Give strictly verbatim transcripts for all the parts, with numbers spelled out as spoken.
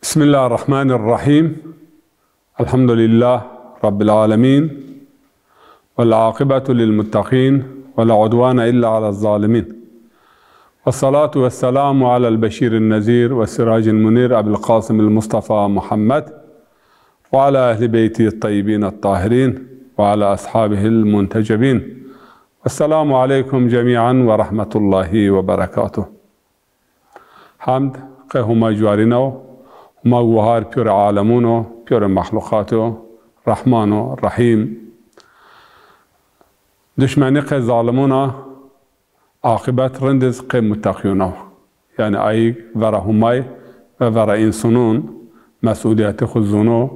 بسم الله الرحمن الرحيم. الحمد لله رب العالمين. والعاقبة للمتقين. ولا عدوان إلا على الظالمين. والصلاة والسلام على البشير النذير والسراج المنير أبي القاسم المصطفى محمد وعلى أهل بيته الطيبين الطاهرين وعلى أصحابه المنتجبين. والسلام عليكم جميعا ورحمة الله وبركاته. Hemd qey Huma cuarîna o, Huma wahar pîyorê alemûn o, pîyorê mexluqat o, Rehman o, Rehîm. Duşmenî qey zalimûn a, aqîbet rind iz qey muteqîyûn a. Yanî ayîg vera Humay ve vera însanûn mesulîyetê xwu zûno,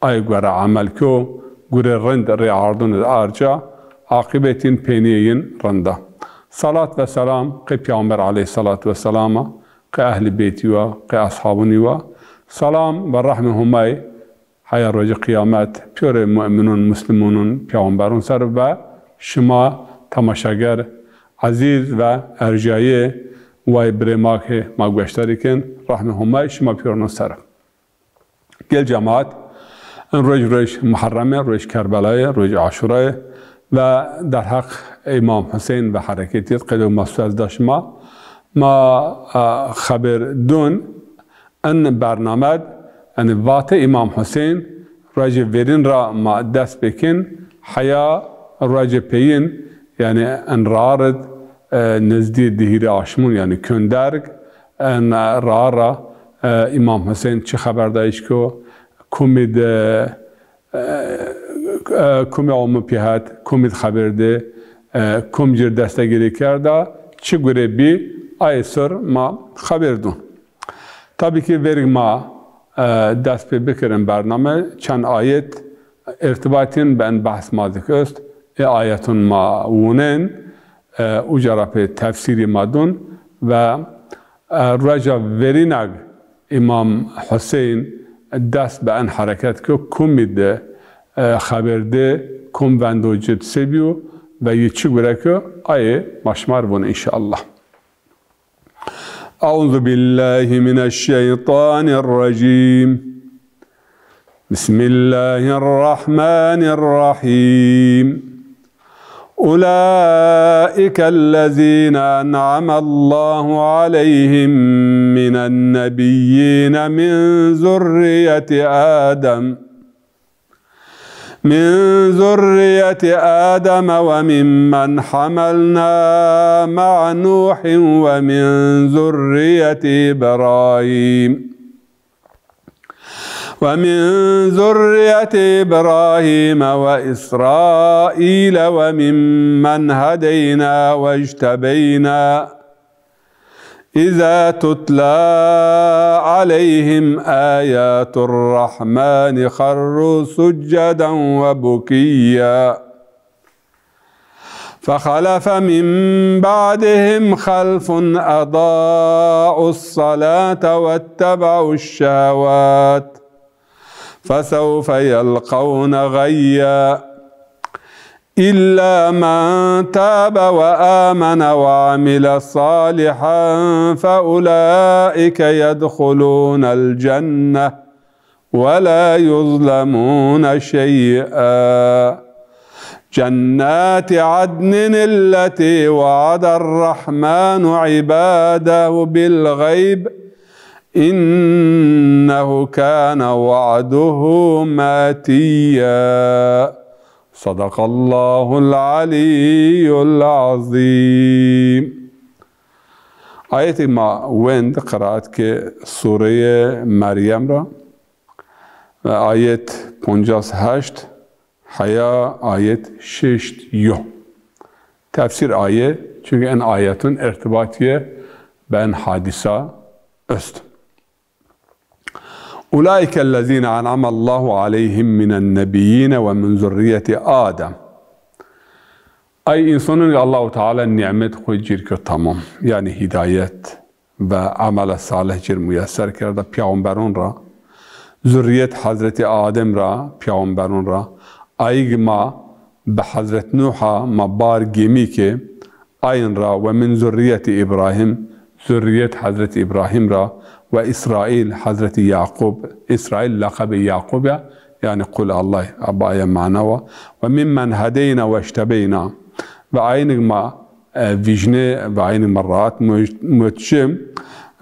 ay gore emel ko, gure rind rê ardûn iz arca, aqîbetîn pênîyê yin rind a. Salat ve selam qey Peyxamber aleyhîssalatu vesselam a, qey ehlî beytî wa, qey eshabûnî wa. Salam ve rehmê Humay heya rojê qîyamet, pîyorê mu'minûn, muslimûnûn, peyxamberûn ser ve şima temaşager ezîz ve erjayê way birê ma ke ma gueştarî kin, rehmê Humay şima pîyorûn ser. Gel cemaat, in roj roj Muharrem e, roj Kerbela ye, roj Aşura ye ve derheq Îmam Huseyn ve hereketî qedo ma suez da şima. Ma, e, xeber dûn, in bernamed, yanî vatê Îmam Huseyn, rojê verîn ra ma dest pêkin, heya rojê peyîn, yanî in rarid, e, nizdî dihîrê aşmûn, yanî könderg, in ra ra, e, Îmam Huseyn çi xeberdayîş ko, kumî de, e, e, kumî omi pî het, kumî xeber de, e, kum cir destegîrî kerda, çi gure bî, ay sir ma xeber dûn. Tabî ki verg ma, e, dest pê bikirin bername, çend ayet irtibatîn bi en behs ma dik est, ê ayetûn ma wunên, e, uca ra pê tefsîrî ma dûn ve, e, roja verînag Îmam Huseyn dest bi en hereket ki kumî de, e, xeber de, kum vendo cid se bîyo ve yi çi gure ki ayê ma şima r vûn înşallah. أعوذ بالله من الشيطان الرجيم. بسم الله الرحمن الرحيم. أولئك الذين أنعم الله عليهم من النبيين من ذرية آدم، من ذرية آدم وممن حملنا مع نوح ومن ذرية إبراهيم، ومن ذرية إبراهيم وإسرائيل وممن هدينا واجتبينا، إذا تتلى عليهم آيات الرحمن خروا سجدا وبكيا. فخلف من بعدهم خلف أضاعوا الصلاة واتبعوا الشهوات فسوف يلقون غيا. إلا من تاب وآمن وعمل صالحا فأولئك يدخلون الجنة ولا يظلمون شيئا. جنات عدن التي وعد الرحمن عباده بالغيب إنه كان وعده ماتيا. صدق الله العلي العظيم. Ayetê ma wend qiraat ke Sureyê Meryem ra, ayet poncas heşt heya ayet şeşt yo. Tefsîr aye, çunke en ayetun irtibatîye bi en hadîsa est. أولئك الذين أنعم الله عليهم من النبيين ومن ذرية آدم. Ay însanûn ke Allahu Teala nîmet xwu cir kir tamam, yanî hîdayet ve emele salih cir muyeser kerda peyxamberûn ra, zurriyet Hezretî Adem ra, peyxamberûn ra, ayîg ma bi Hezret Nuha ma bar gemî ke, ayin ra ve min zurriyetî Îbrahîm, zurriyet Hezretî Îbrahîm ra وإسرائيل، Hezretî Yaqub, Îsraîl leqebê Yaqub ya, yanî qul Allah, bi aye mana wa. وممن هدينا واجتبينا. Ve aynig ma, e, vîjnê, ve aynig ma rahat moj-, motçi,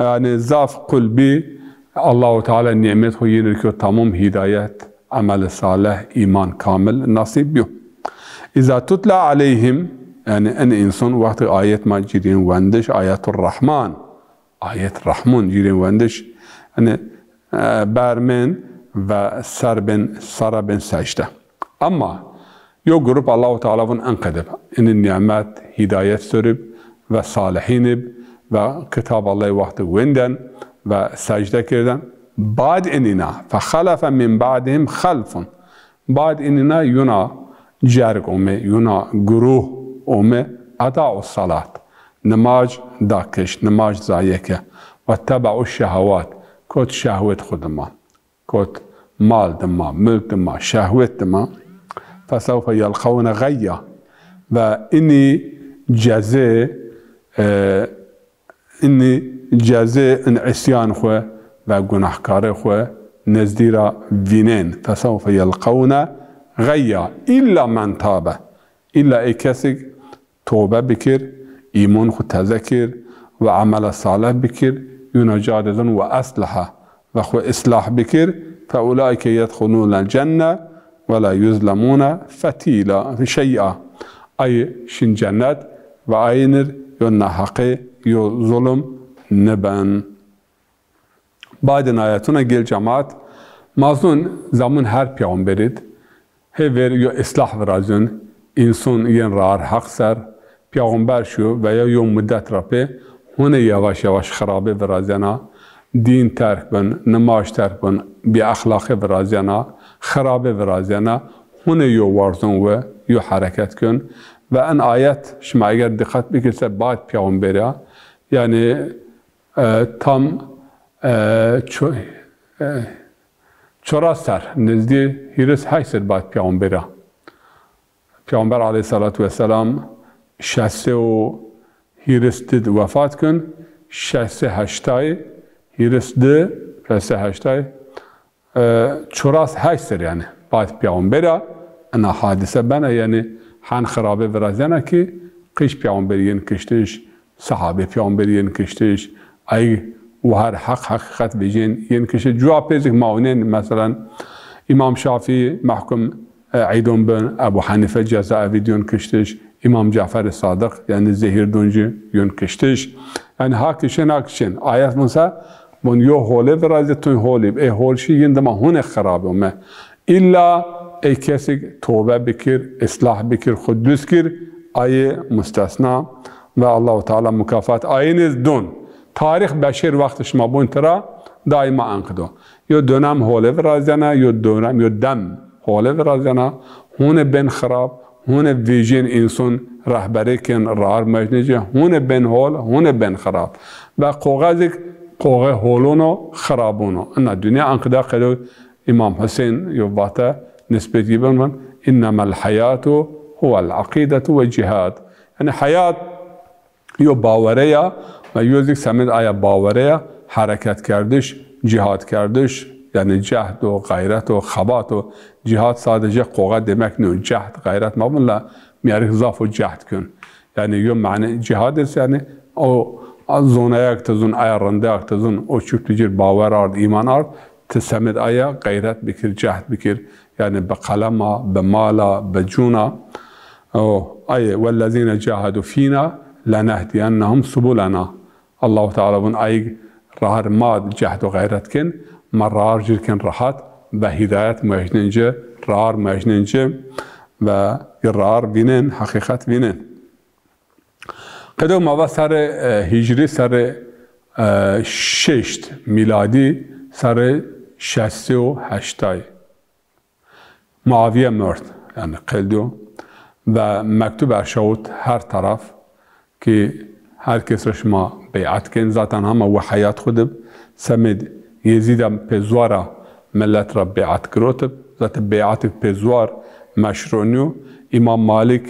yanî zaf qul bî, Allahu Teala nîmet xo yînir kî yo tamam hîdayet, emel salih, îman kamil nasîb bîyo. إذا تتلى عليهم, yanî en însan wextê ayet ma cîrîn wendiş, ayetur Rahman, ayet Rahmon cîrên wendiş, yanî, e, bermên ve ser bên, sara bên secde. Ama yo grup Allahu Teala vun enqedib. Ini nîmet, hîdayet sorib ve salihîn ib ve kitab Allahî wextî wenden ve secde kirden. Bad inina, فخلف من بعدهم خلف. Bad inina yuna cerg ome, yuna guruh ome, أضاعوا الصلاة. Nimaj da kiş, nimaj zaye ke. واتبعوا الشهوات. Kot şehwet xwu dima. Kot mal dima, mulk dima, şehwet dima. فسوف يلقون غيا. Ve ini cezê, e, Inî cezê in îsyan xwu ve gunahkarê xwu nezdî ra vînên. فسوف يلقون غيا إلا من تاب. Îlla ey kesik tobe bikir, îmon xwu teze kir ve emela salih bikir, yuna ca de zon ve esleha ve xwu islah bikir, فأولئك يدخلون الجنة ولا يظلمون فتيلا، şey'a. Ay şin cennet ve ayinir yo naheqê, yo zulum niben. Badin ayetuna gel cemaat, ma zun zamun her peyxamberid, hê ver yo islah virazyon, înson yên raar heq ser, peyxamber şiyo veya yo mudet ra pê hune yavaş yavaş xirabê virazyena, dîn terk bin, nimaj terk bin, bêexlaqî virazyena, xirabê virazyena, hune yo warzon we, yo hereket kön. Ve en ayet şima eger diqet bikir se bad peyxamber a, yanî, e, tam, e, ço-, e, çoras ser, nizdî hîris heşt ser bad peyxamber a. Peyxamber aleyhissalatu vesselam şeş sey û hîris di di wefat kön, şeş sey heştay, hîris di, şeş sey heştay, e, çoras heşt ser yanî, bad peyxamber a, ina hadise bena, yanî hen xirabe virazyena ki, qij peyxamber yên kiştiş, sahabê peyxamber yên kiştiş, ay û her heq heqîqet vecên yên kiştiş. Cuwa pêzik mawnen, meselan, Îmam Şafîî mehkum, e, îdom bin, Ebu Henîfe cezaevî di yon kiştiş, Îmam Cafer Sadiq, yanî zehîr don ci yon kiştiş. Yanî ha kişên, ha kişên. Ayet vun se, vun yo holê virazî, tun holî. Ê hol şî, yin dima hune xirab ome. Îlla ey kesik tobe bikir, islah bikir, xwu duz kir, ayê mustesna ve Allahu Teala mukafat ayîniz don. Tarîx beşêr wextê şima bun tira, daîma enqid o. Yo dönem holê virazyena, yo dönem, yo dem holê virazyena, hune bên xirab, hune vêjên înson rehberê kên, raar mecnê ci, hune bên hol, hune bên xirab. Ve qoxe zik, qoxe holon o, xirabon o. Ina dinya enqida qedo Îmam Husên yo vate nisbet yi bin, bin, "Înnemel heyatu huwel eqîdetu ve cîhad." Yanî heyat yo bawere ya, ve yo zik semed aya bawere ya, hereket kerdiş, cîhad kerdiş, yanî cehd o, xeyret o, xebat o. Cîhad sadece qoxe demek nîyo, cehd, xeyret mabin la mîyarik zaf o cehd kön. Yanî yo mane cîhad est, yanî o, a, zonayak ti zun, aya rindeyak ti zun, o çup ti cir bawer ard, îman ard, ti semed aya xeyret bikir, cehd bikir. Yanî bi qelema, bi mala, bi cûna. O, ay, "Wellezîne cahedû fîna lenehdiyennehum subulena." Allahu Teala vun, ayig raar ma cehd û xeyret kên, ma raar cir kên rahat, ve hîdayet muecnên ci, raar muecnên ci ve raar vînên, heqîqet vînên. Qedo ma va serê, e, hîcrî, serê, e, şeşt mîladî, serê şeş sey û heştay. Muaviye merd, yanî qel diyo. Ve mektub erşawit her taraf ki her kes ra şima beyat kên. Zaten hema wi heyat xwu dib, semed Yezîda pê zuara millet ra beyat girotib. Zaten beyatik pê zuar meşru nîyo. Îmam Malik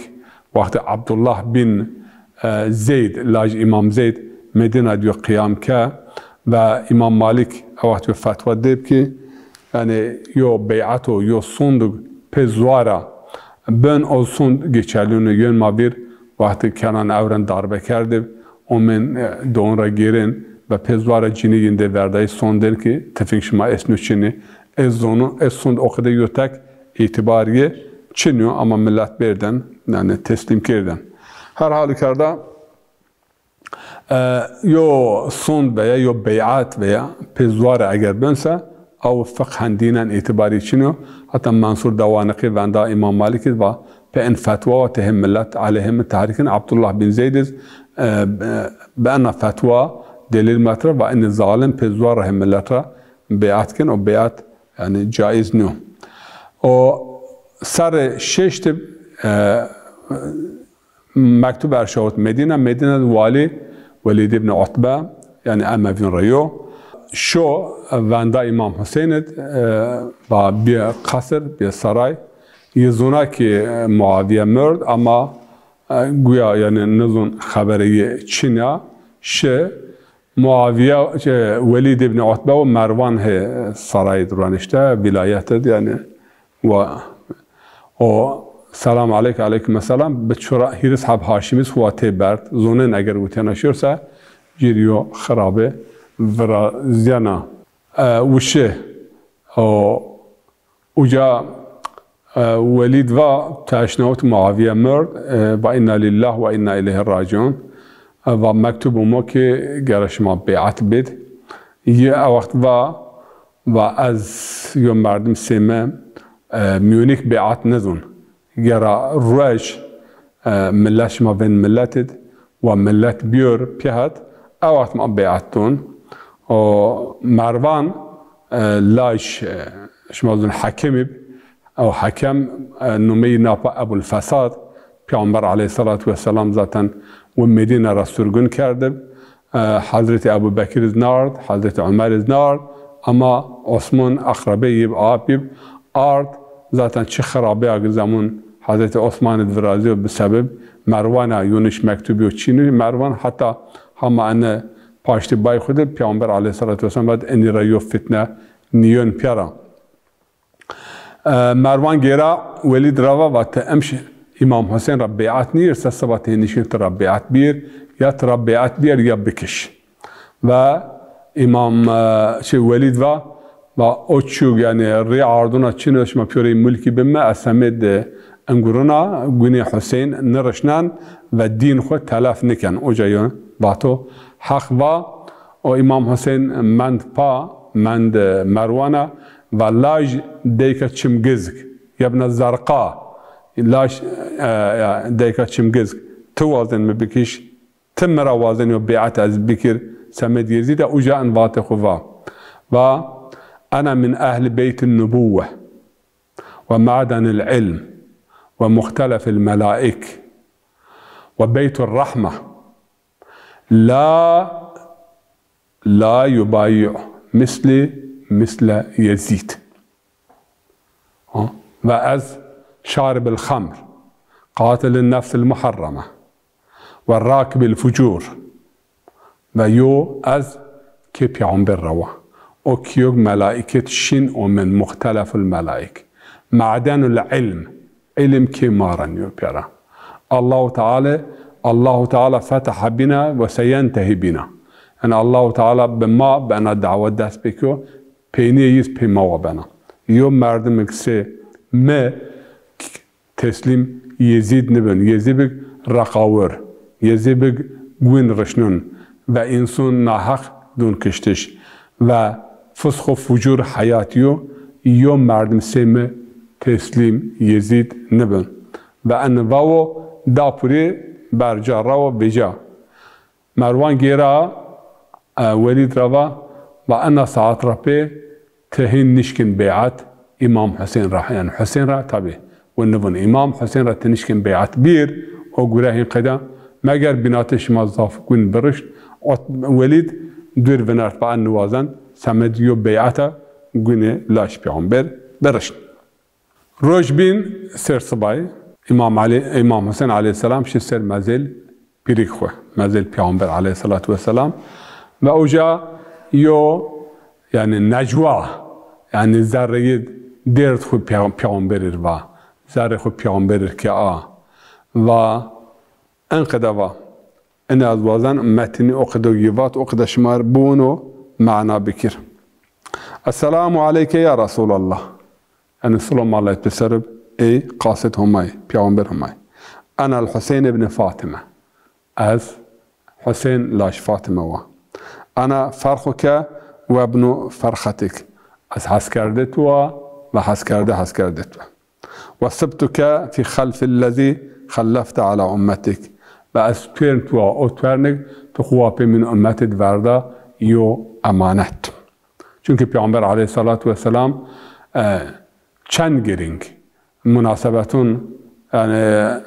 wextê Abdullah bin, e, Zeyd, laj Îmam Zeyd, Medîna diyo qiyam ke, Ve Îmam Malik e wext yo fetwa dêb ki, yanî yo bey'ato, yo sundug pê zuara ben o sund geçerlî yo, yön ma vîr wextê Kenan ewren darbe kerdib, omên, e, down ra gêrên ve pê zuara cinîgîn dê verdayî sondên ki tifing şima estno çinî. Ez zonu, ez sund o qede yo tek îtîbarî çin yo, ama milet bêrden, yanî teslîm kêrden. Her halükarda, e, yo sund veya yo bey'at veya pê zuare eger ben se, aw fiqhen dînen îtîbarî çin o. Heta Mensur Dewaniqî venda Îmam Malik id va, pê in fetwa wa tehê milet, aleyhê mi tehrîk in, Abdullah bin Zeyd iz, e, be-, bi ena fetwa delîl met ra va, inî zalim pê zuare hê milet ra bey'at kin, o bey'at, yanî, caiz nîyo. O serrê şeşt ib, e, mektub erşawit Medîne. Medîne de walî Welîd îbn Utbe, yanî Emevîn ra yo. Şo venda Îmam Huseyn id, e, va bîye qesir, bîye saray. Yi zona ki, e, Muaviye merd, ama, e, guya, yanî, nizon xebere yi çin a. Şi Muaviye, şey, Welîd îbn Utbe û Merwan hê sarayî di ranişte, vîlayet id, yanî, wa, o, selam aleyk, aleykum selam, bi çura hîris heb Haşimî xwu wa tê berd, zonên eger witêna şor se, cîr yo xirabê virazîyena. E, wişi, o, Uca, e, Welîd va, teşnawit Muaviye merd, e, va inna lillah ve inna ileyhi raciun. E, va mektub omo ki gera şima bey'at bid. Yi e wext va, va ez yo merdim sê mi, e, mîyonik bey'at nizon. Gera ruej, e, milet şima vên milet id, wa milet biyor pîya het, e wext ma bey'at don. O Merwan, e, laj, e, şima zon Hekem ib, o Hekem, e, numeyî napa Ebul Fesad, Peyxamber aleyhissalatu vesselam zaten wi Medîne ra surgun kerdib. E, Hezretî Ebû Bekir iz nard, Hezretî Umer iz nard, ama Osman eqrebeyî yib, ap yib, ard. Zaten çi xirabeya ki zemûn Hezretî Osman id virazîyo bi sebeb Merwana yoniş mektubî yo çînî. Merwan heta hama ene paştî bay xwu de Peyxamber aleyhissalatu vesselam vat enî ra yo fitne nîyon pîya ra. E, Merwan gêra Welîd ra va, va ti emş Îmam Huseyn ra bey'at nîyir se, siba ti nişkin ti ra bey'at bîyir, ya ti ra bey'at bîyer ya bikiş. Ve Îmam, e, şey, Welîd va, va o çîyog, yanî rî arduna çin o, şima pîyorê mulkî bime, ez semêd, e, inguruna gunê Huseyn nirişnen ve dîn xwu telef niken. Oca yo vato Heq va, o Îmam Huseyn mend pa, mend, e, Merwana, va laj deyka Çimgizg, yebne Zerqa, laj, e, e, deyka Çimgizg, ti wazên mi bikiş, ti mi ra wazên yo bey'et ez bikir, semêd Yezîd e, uca en vatê xwu va. Va, ene min ehli beytin nubuwe ve ma'denil ilm ve muhtelefil melaik ve beytur rahme. La, la yubayi'u mislî misle Yezîd. Ha? Ve ez şaribil xemr, qatilin nefsil muharreme ve rakibil fucur. Ve yo ez kê peyxamber ra wa. O kîyog melaîket şin omên, muxteleful melaîk. Madenul ilm. Îlim kê ma ra nîyo pîya ra. Allahu Teala, Allahu Teala fetaha bîna ve seyentehî bîna. Yanî Allahu Teala bi ma bi ena dawa dest pêkîyo, peynîyê yî pê ma wa bena. Yo merdimik sê mi teslîm Yezîd nibin. Yezîbik reqawir, Yezîbik gwin rişnun ve însun naheq dun kiştiş ve fisq û fucur heyatî yo, yo merdim sê mi teslîm Yezîd nibin. Ve en vawo dapurî berca rawo vêca. Merwan gêra, e, Welîd ra va, va ena saet ra pê ti hîn nişkîn beyat Îmam Husên ra, yanî Husên ra, tabî, wi nivûn Îmam Husên ra ti nişkîn beyat bîr, o gure hîn qeda, meger bînatê şima zaf gun birişt. O Welîd dûr vinert va en niwazen semed yo beyata gunê laş peyxamber birişt. Roj bîn ser sibayî, Îmam Elî, Îmam Husên eleyhîsselam şi ser mezêl pîrik xwu, mezêl Peyxamber eleyhîsselatu wesselam. Ve uca Yo, yanî necwa, yanî zerreyê dêrd xwu pê-, peyxamberî rê va. Zerrê xwu peyxamberî rê ke a. Va, enqede va. Ene ez wazen metnî o qede yi vat, o qede şima rê biwino, mana bikir. Esselamu aleyke ya Resulallah. Yanî selam Allahî tu ser ib, ey qasid Homay, peyxamber Homay. Enel Huseyn ibn Fatime. Ez Huseyn laj Fatime wa. Ana ferxuke ve ibnu ferxetik. Ez heskerdê tu wa ve heskerdê heskerdê tu. Ve sibtuke fî xelfillezî xellefte ala ummetik. Ve ez tuêrn tu wa, o tuernik tu xwu wa pê min ummetid verda yo emanet. Çunkî Peyxamber aleyhissalatu vesselam, e, çend girîng munasebetun, yanî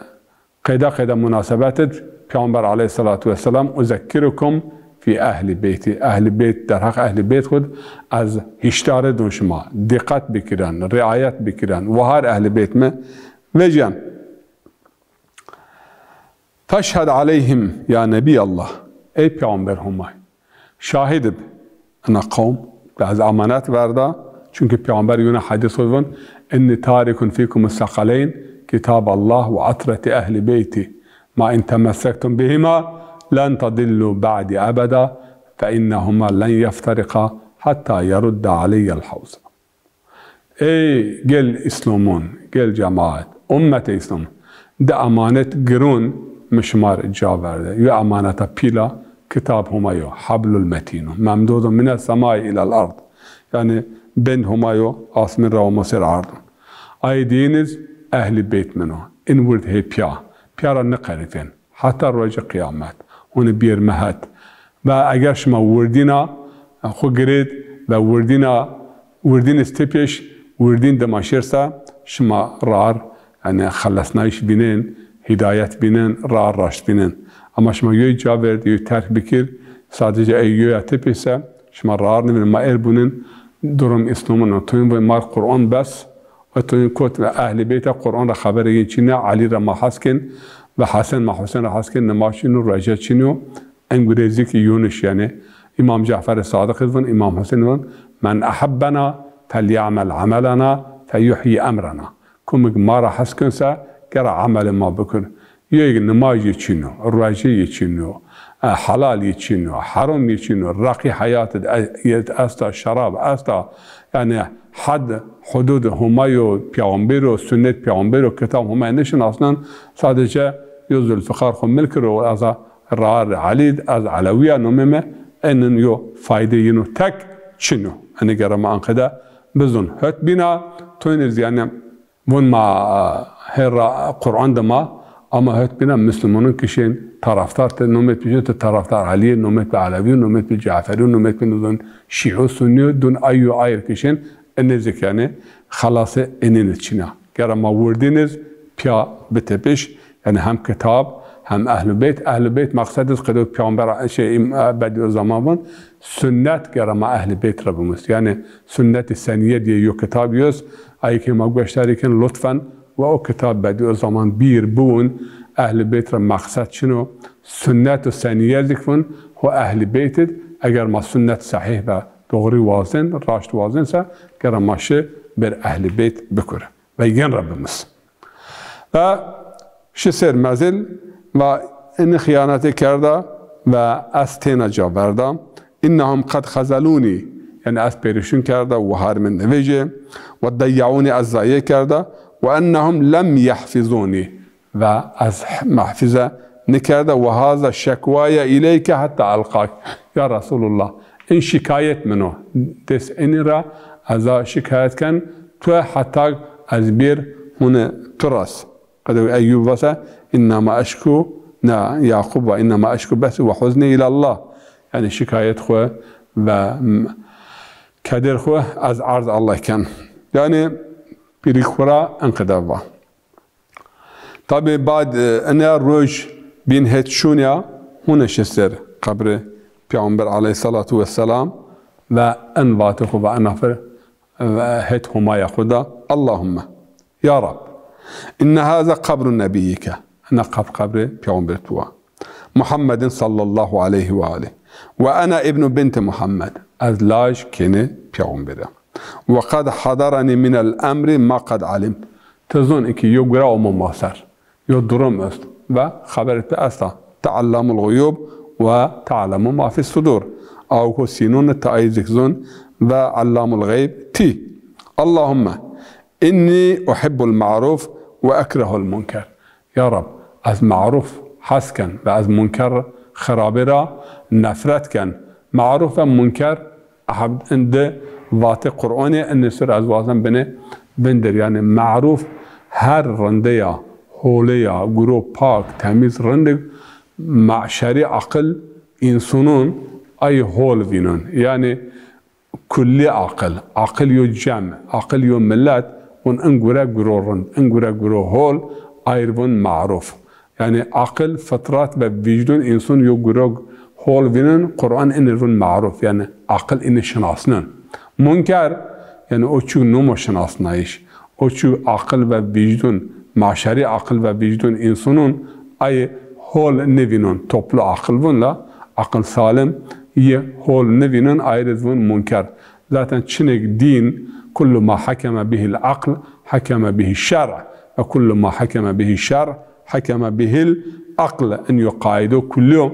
qeyda qeyda munasebet id Peyxamber aleyhissalatu vesselam, "Uzekkirukum fî ehli beyti." Ehli beyt, derheq ehli beyt xud ez hîşdare dun şima. Dîqet bikiren, riayet bikiren. Wahar ehli beyt mi vecîyen. Teşhed aleyhim ya Nebiyallah. Ey Peyxamber Homay. Şahid ib ina qewm, ez emanet verda. Çunkî Peyxamber yuna hedîs xwu vun, "Inni tarikun fîkum saqaleyn, kitaballah ve atreti ehli beyti. Ma in temessektum bihima len tedillu ba'di ebeda, fe innehuma len yefterika hatta yerudda aleyyel havza." Ey gel Îslamon, gel cemaet, ummetê Îslam, di emanet girun mi şima rê ca verde. Yo emaneta pîl a, kitab Homa yo, hablul metîn o. Memdudun mine semai ilal ard. Yanî bend Homa yo, asmîn ra omo ser ard o. Ay dîyin iz ehlî beyt min o. In wird hê pîya. Pîya ra niqerîfên. Heta rojê qiyamet. Hûnî bîyêr mi het. Ve eger şima wirdîna xwu girêd ve wirdîna, wirdîn iz tepêş, wirdîn dima şêr se, şima rar, yanî xelesnayîş bînên, hîdayet bînên, rar raşt bînên. Ama şima yoy ca vêrd, yoy terk bikir, sadece ey yoya tepêş se, şima rar nivîn, ma êr bûnên, durum Îslamon o. Toyun ve mar Quran bes, Eto yin kot ve Ehlî Beyta Quran ra xeberê yin çin a, Elî ra ma hes kên ve Hesen ma Huseyn ra hes kên, nimaj çin o, roje çin o. En gurê zî ki Yunus, yanî Îmam Cafer Sadiq iz vun, Îmam Huseyn vun, "Men ehebbena felyamel emelena feyuhyi emrena." Kumik ma ra hes kên se, gera emelê ma bikir. Yê nimaj yê çin o, ruejê yê çin o, e, helal yê çin o, herom yê çin o, raqî heyat id e-, yê esta, şerab esta, yanî hed, hudud Homa yo, peyxamber o, sunnet peyxamber o, kitab Homa nişinasnen, sadece yo Zulfiqar xwu mil kir û ez a rar Elî d, ez Elewî ya, nomê mi, enin yo fayde yin o tek çin o. Enî gera ma enqede bizun. Hot bîna, toynî zî yanî Vun ma, e, hê ra Quran dima, ama hot bîna Muslumanun kişên tarafdar ti, nomet bijî ti tarafdar Elî, nomet bi Elewî, nomet bi Caferî, nomet bi nizon Şîû, Sunnî, dun ayyu ayr kişên, enê zik yanî xelasê enîn iz çin a. Gera ma wirdîn iz pîya bitepîş, yanî hem kitab, hem Ehlü Beyt. Ehlü Beyt maqsed iz qedo Peyxamber, şey, im-, e, Bediüzzaman vun, sunnet gera ma Ehlî Beyt ra bimus. Yanî Sunnetî Senîye diye yo kitab yos, ay ke ma gueşdarî ken lutfen, ve o kitab Bediüzzaman bîr biwun, Ehlî Beyt ra maqsed çin o, sunnet û senîye zik vun, ho Ehlî Beyt id, eger ma sunnet sehîh ve doğrî wazên, raşt wazên se, gera ma şi ber Ehlî Beyt bikure ve yin ra bimus. Ve şi ser mezil ve inî xîyanetê kerda ve ez têna ca verda. Înnehum qed xezelûnî, yanî ez perîşun kerda, wahar mi nivêjê, ve deyyeûnî, ez zayê kerda, ve ennehum lem yehfizûnî, ve ez mehfize nikerda, ve haza şekwaye îleyke hetta elqak. Ya Resulullah, in şikayet min o. Des enî ra ez a şikayet ken, tu heta ez bîr hûnî tu ras. Qedew Eyyûb vase, "Înnema eşkû", na Yaqûb va, "Înnema eşkû besî ve huznî îlallah." Yanî şikayet xwu ve m-, keder xwu ez erz Allah ken. Yanî pîrî xwu ra enqede va. Tabî bad, e, ene roj bîn het şûnîya, hûnî şi ser qebrê Peyxamber aleyhissalatu vesselam ve en vatê xwu ve en afir, e, het Homaya xwu da. Allahümme. Ya Rab, inne haza qabru nebiyyike. Ena qab-, qabrê Peyxamber tu wa. Muhammedin sallallahu aleyhi ve aleyh. وأنا ابن بنت محمد. Ez laj kênê peyxamberî ya. وقد حضرني من الأمر ما قد علمت. Ti zon ki yo gure omo ma ser. Yo durum est. Ve xeberê ti esta. Ti Allamul Guyub ve ta'lemu ma fis sudur. Aw ko sînûn ti ay zik zon ve Allamul Gayb ti. Allahümme inni uhibbul ma'ruf ve ekrehul munker. Ya Rab, ez maruf hes ken ve ez munker xirabê ra nefret ken. Maruf ve munker ahab-, in di vatê Qur'anê, inê sir ez wazem binê vindir. Yanî maruf her rindeya, holêya, guro pak, temîz, rindik, ma-, şerî aqil, însunun ay hol vînun. Yanî kullî aqil, aqil yo cem, aqil yo milet, vun in gure guro rind, in gure guro hol, ayr vun maruf. Yanî aqil, fitrat ve vîjdun însun yo guro hol vînun, Qur'an inî vun maruf. Yanî aqil inî şinasnun. Munker, yanî o çî numo şinasnayîş. O çî aqil ve vîjdun, maşerî aqil ve vîjdun însunun ay hol nivînun. Toplu aqil vun la, aqil salim yi hol nivînun, ayr iz vun munker. Zaten çinêk dîn, kullu ma hakeme bihil aql, hakeme bihî şer, ve kullu ma hakeme bihî şer, hakeme bihil aql. In yo qaydo kulli yo.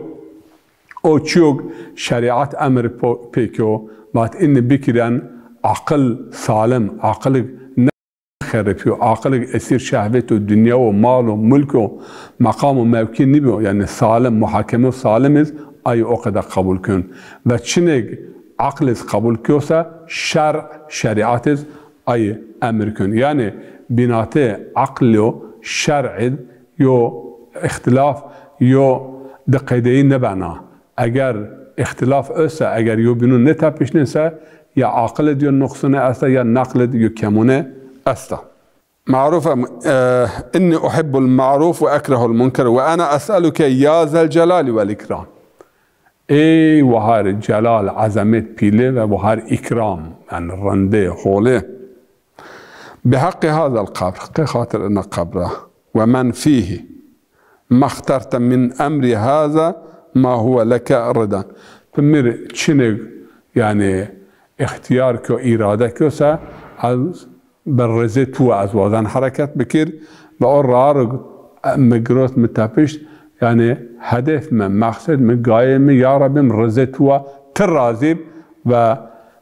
O çîyok şerîat emir po-, pêkyo, vat inni bikiren, aqil salim, aqilig nexeripîyo, aqilig esîr şehvet û dinya û mal û mulk û meqam û mewkî nîbîyo, yanî salim, muhakeme û salim iz ay o qede qebul kên. Ve çinêk aqil iz qebul kîyo se şer, şerîat iz ay emir kên. Yanî bînatê aql û şer iz yo îxtîlaf, yo di qeydeyî nibena. Eger îxtîlaf esta, eger yo bînûn nêtepişnên se, ya aqil id yo nuqsûne esta, ya neql id yo kemûne esta. Maruf, e, inni uhibbul ma'ruf ve ekrehul munker ve ena es'eluke ya zel celali vel ikram. Ey wahar celal, ezemet, pîlî ve wahar ikram, yanî rindê, holê. Biheqqi hazel qabr, qey xatir ina qabra, ve men fîhî, ma ixterte min emrî haza ma huwe leke ridan. Ti mi rê çinêk, yanî, îxtîyar kîyo, îrade kîyo se, ez bi rizê tu ez wazen hereket bikir. Ve o rarig, e, mi girot, mi tepişt, yanî hedef mi, meqsed mi, gayê mi, ya Rebbî, mi rizê tu, ti razî b ve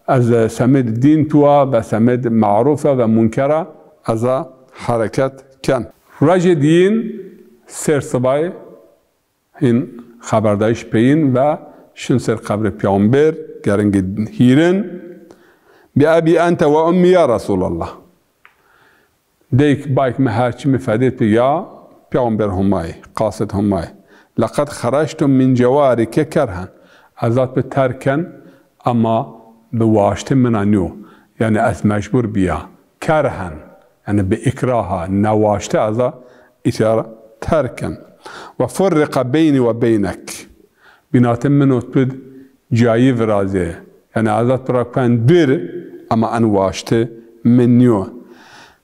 ez semêd dîn tu ve semêd maruf ve munker ez hereket ken. Rojê dîyin sêr sibayî hîn xeberdayîş peyîn ve şin ser qebrê peyxamber, geringî hîrin. Bi ebî ente ve ummî ya Resûlallah. Deyk bayk mi her çî mi fedê tu ya peyxamber Humayî, qasid Humayî. Leqed xeractu min cewarike kerhen. Ez vat bi terk ken, ema bi waştê min a nîyo. Yanî ez mecbur bîya. Kerhen. Yanî bi îkraha, newaşte ez a îtya terk ken. Ve furriqa beynî ve beynek. Bînatê min û tu d cayî virazê. Yanî ez a tu ra ken dûr, ema en waştê min nîyo.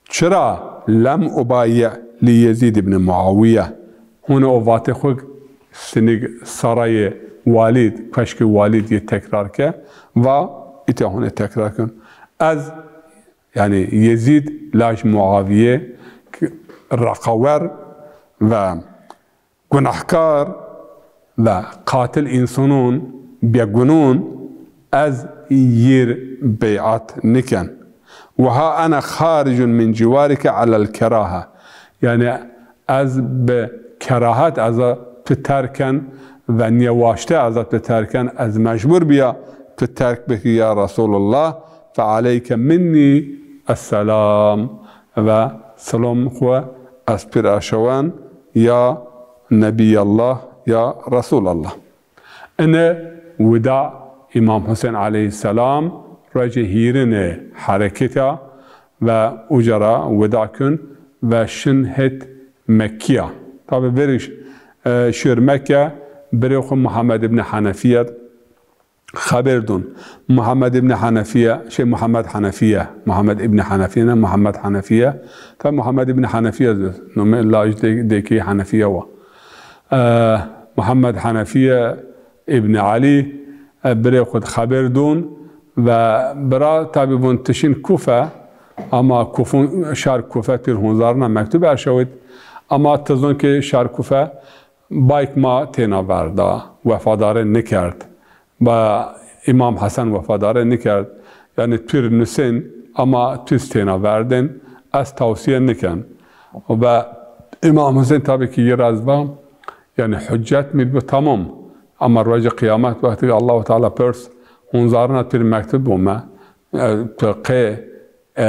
Çira lem ubayi li Yezîd îbnî Muawîye. Hûn o vatê xwu sinîg sarayê Walîd, keşkê Walîd yê tekrar ke, va îtya hûn ê tekrar kin. Ez Yanî Yezîd laj Muawîye k-, reqawer ve gunahkar ve qatil însanûn, begunûn, ez yîr beyat niken. Ve ha ene xaricun min ciwarike elel kerahe. Yanî ez bi kerahet ez a tu terk ken ve nêwaşte ez a tu terk ken, ez mecbur bîya tu terk bikî ya Resulullah. Fe aleyke minnî esselam. Ve selam xwu ez pir eşewen ya Nebîyallah, ya Resulallah. Ine wida Îmam Huseyn aleyhîsselam rojê hîrine hereketa ve uca ra wida kun ve şin het Mekkîya. Tabî verîş, e, şir Mekke, birê xwu Muhammed îbnî Henefîye xeber dûn. Muhammed îbnî Henefîye, şey, Muhammed Henefîye, Muhammed îbnî Henefîye ne, Muhammed Henefîye. Tabî Muhammed îbnî Henefîye zî, nomê laj de-, dekî Henefîye wa. E, Muhammed Henefîye Îbnî Elî, e, birê xwu di xeber dûn ve bira tabî vûn ti şîn Kufe, ama Kufun, şar Kufe pîr hunzarina mektub erşawit. Ama ti zûn ki şar Kufe bayk ma têna verda, wefadarê nikerd. Ba Îmam Hesen wefadarê nikerd. Yanî pîr nusên ama tu zî têna verdên, ez tawsîye niken. Ve Îmam Husên tabî ki yi ra zî va, yanî huccet mîr bi tamam. Ama rojê qiyamet wextî Allahu Teala pers, hunzarina tu rê mektub ome, e, tu qê, e,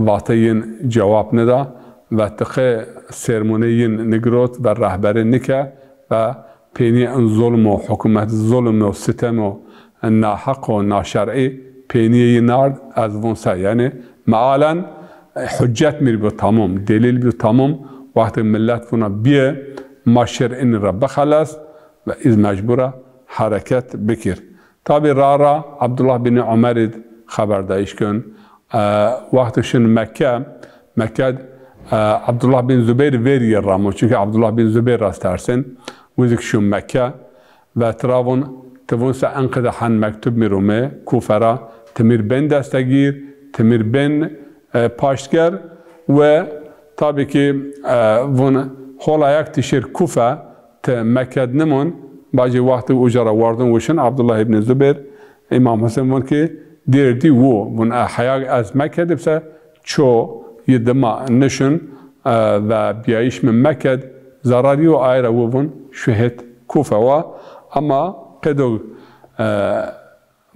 vatê yin cewab nida ve tu qê sermonê yin nigirot ve rehberî nike ve peynî in zulm û hukumet, zulm û sitem û naheq û naşer'î peynîyê yi nard, ez vûn se. Yanî mealen, e, huccet mîr bi tamam, delîl bi tamam, wextê millet vûna bîye, ma şer inî ra bixeles ve iz mecbur a hereket bikir. Tabî ra ra Abdullah bin Umer id xeberdayîş kin. E, wextê şin Mekke, Mekke d, e, Abdullah bin Zubeyr verî yi ramo. Çunke Abdullah bin Zubeyr ra tersên. Wizik şûn Mekke. Ve tira vûn, ti vûn se enqede hen mektub mîr ome, Kufe ra, ti mîr bên destegîr, ti mîr bên, e, paştger ve tabî ki, e, vûn hola yak ti şêr Kufe, ti Mekke d nimûn, bacê wextê uca ra wardin wişin, Abdullah îbnî Zubeyr, Îmam Husên vûn ki dêrdî wû, vûn, e, heya ez Mekke d bi se ço yi dima nişin, e, ve bîyayîş mi Mekke d zerarî yo, aye ra wû vûn şuhêt Kufe wa. Ama qedo, e,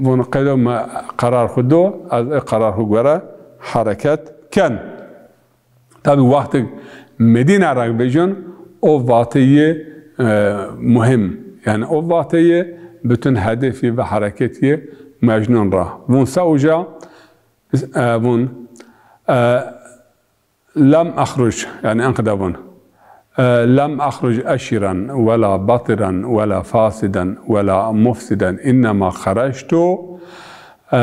vûn qedo mi qerar xwu do, ez ê qerar xwu gore hereket ken. Tabî wextêk Medîne ra vejin, o vatê yi, e, muhîm. Yanî o vatê yi bütün hedefî ve hereket yi Mecnun ra. Vûn se uca, e, vûn, e, lem exruc, yanî enqede vûn. E, lem exruc eşîren wela batiren wela fasiden wela mufsiden, înnema xerectu, e,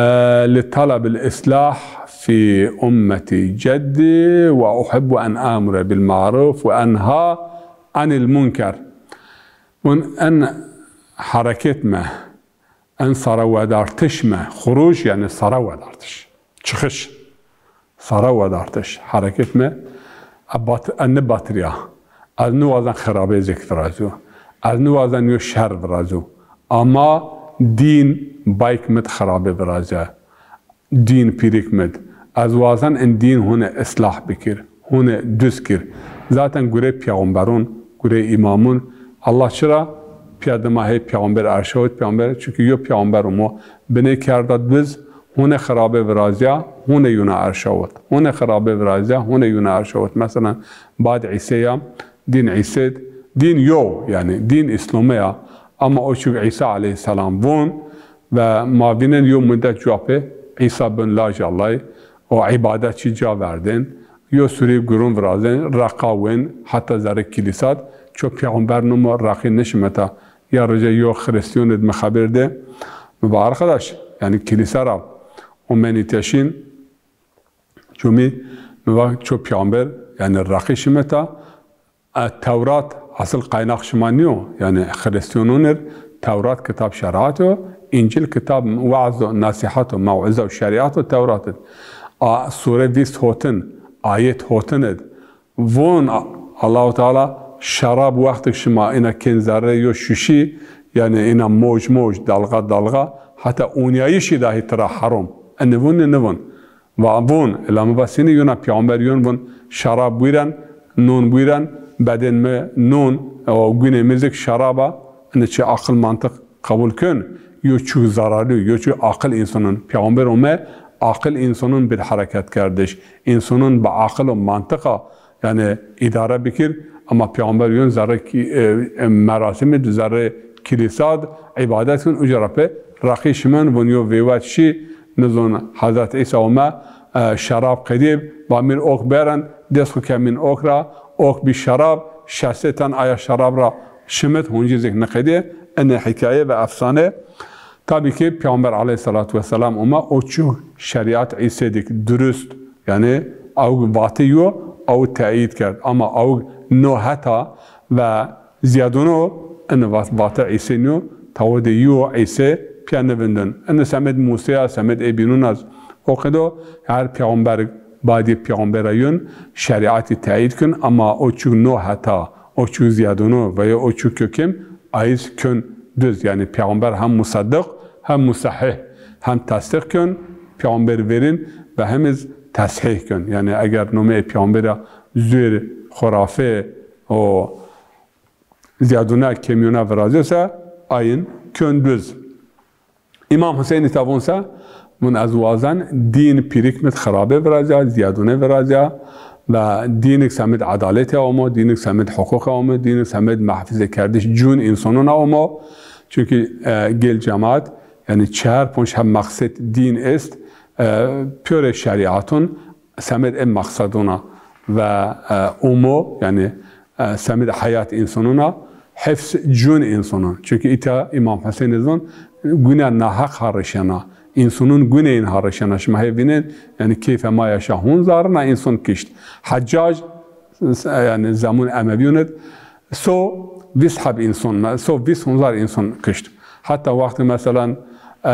li talabil îslah fî ummetî ceddî ve uhibbu en amure bil maruf ve enha anil munker. Vûn en hereket me, en sara wedartiş me, xuruc yanî sara wedartiş, çıkış, sara wedartiş, hereket me, e, bat-, e, ni batirîya. Ez niwazan xirabê zêk virazîyo. Ez niwazan yo şer virazîyo. Ama dîn bayk mi d xirabê virazîya. Dîn pîrik mi d. Ez wazan in dîn hune islah bikir, hune duz kir. Zaten gurê peyxamberun, gurê îmamun, Allah çira piya dima hê peyxamber erşawit peyxamber, çunke yo peyxamber umo, binê kerda duz, hune xirabe virazya, hune yuna erşawit. Hune xirabe virazya, hune yuna erşawit. Mesela, bad Îsê ya, dîn Îsê, dîn yo, yanî dîn Îslome ya. Ama o çuk Îsa aleyhîsselam vun, ve ma vînen yo mudet cuwa pê Îsa bin laj Allay, o îbadet çî ca verdên, yo surî gurun virazên, reqa wên, heta zerrê kilîsat, ço peyxamber nimo reqî nişimeta. Ya rece yo Xirîstîyon id mi xebir de, mi va arkadaş, yanî kilîsa ra o menî teşîn, çomî mi va ço peyxamber, yanî reqî şimeta, e, Tewrat asıl qaynax şima nîyo, yanî Xirîstîyonon ir Tewrat kitab şerîat o, Încîl kitab weaz û nesîhat û mewîze û şerîat o, Tewrat id. A sure vîst hotin, ayet hotin id. Von A-, Allahu Teala şerab wextik şima îna kên zerrê yo şuşî, yanî îna moj moj, dalga dalga, heta ûnîyayîşî dahî tira herom. Enî vun, nî nivun. Va vun, ila mi va sînî yuna peyxamber yon vun, şerab buyren, non buyren, bedên mi non, o gunê mi zik şerab a, enî çi aqil mantiq qebul kön, yo çu zararlı, yo çu aqil însonun. Peyxamber ome, aqil însonun bir hereket kerdiş. Însonun bi aqil û mantiqa, yanî îdare bikir, ama peyxamber yon zerrê ki-, e, e, merasimî di, zerrê kilîsa di, îbadet kin, uca ra pê reqî şimen, vun yo vêwet şî, nizon Hezret Îsa ome, e, şerab qedîb, va mi r ok beren, dest xu kemîn ok ra, ok bî şerab, şesê ten aya şerab ra şimit, huncî zik niqedî, enê hîkaye ve efsane. Tabî ki Peyxamber aleyhîsselatu wesselam ome, o çu şerîat Îsê dik durust, yanî awg vatê yo, awg teyîd kerd. Ama awg no heta ve zîyadûno, enê vat-, vatê Îsê nîyo, Tawedê yo Îsê pîya nivindin. Ene semed Mûsê ya, semed ê bînûn a. O qedo her peyxamber badê peyxambera yun şerîatî teyîd kin, ama o çûk no heta, o çûk zîyadûno veya o çûk kö kêm, ayîz kön duz. Yanî peyxamber hem museddiq, hem musehhîh, hem tesdîq kön, peyxamber verîn ve hem iz teshîh kön. Yanî eger nomeyê peyxambera zûr, xurafe, o zîyadûna, kêmîyûna virazîyosa, ayîn kön duz. Îmam Huseynî ta vûn se, vûn ez wazen dîn pîrik mi di xirabe virazîya, zîyadûne virazîya ve dînik semid edaletê omo, dînik semid huquqê omo, dînik semid mehfizêkerdiş cûn însonûn omo. Çunkî, e, gel cemaat, yanî çar ponc heb meqsed dîn est, e, pîyorê şerîatûn semed ê meqsedûn a ve, e, umo, yanî, e, semed heyat însonûn a, hifz cûn însonûn. Çunkî îta Îmam Huseyn iz vûn gune naheq ha rişena. Însonûn guneyin ha rişena. Şima hê vînên, yanî keyfe ma yaşa hûn zarina înson kişt. Heccac, yanî zemûn Emevîyûn id, so vîst heb înson, so vîst hûn zar înson kişt. Heta wextê meselan, e,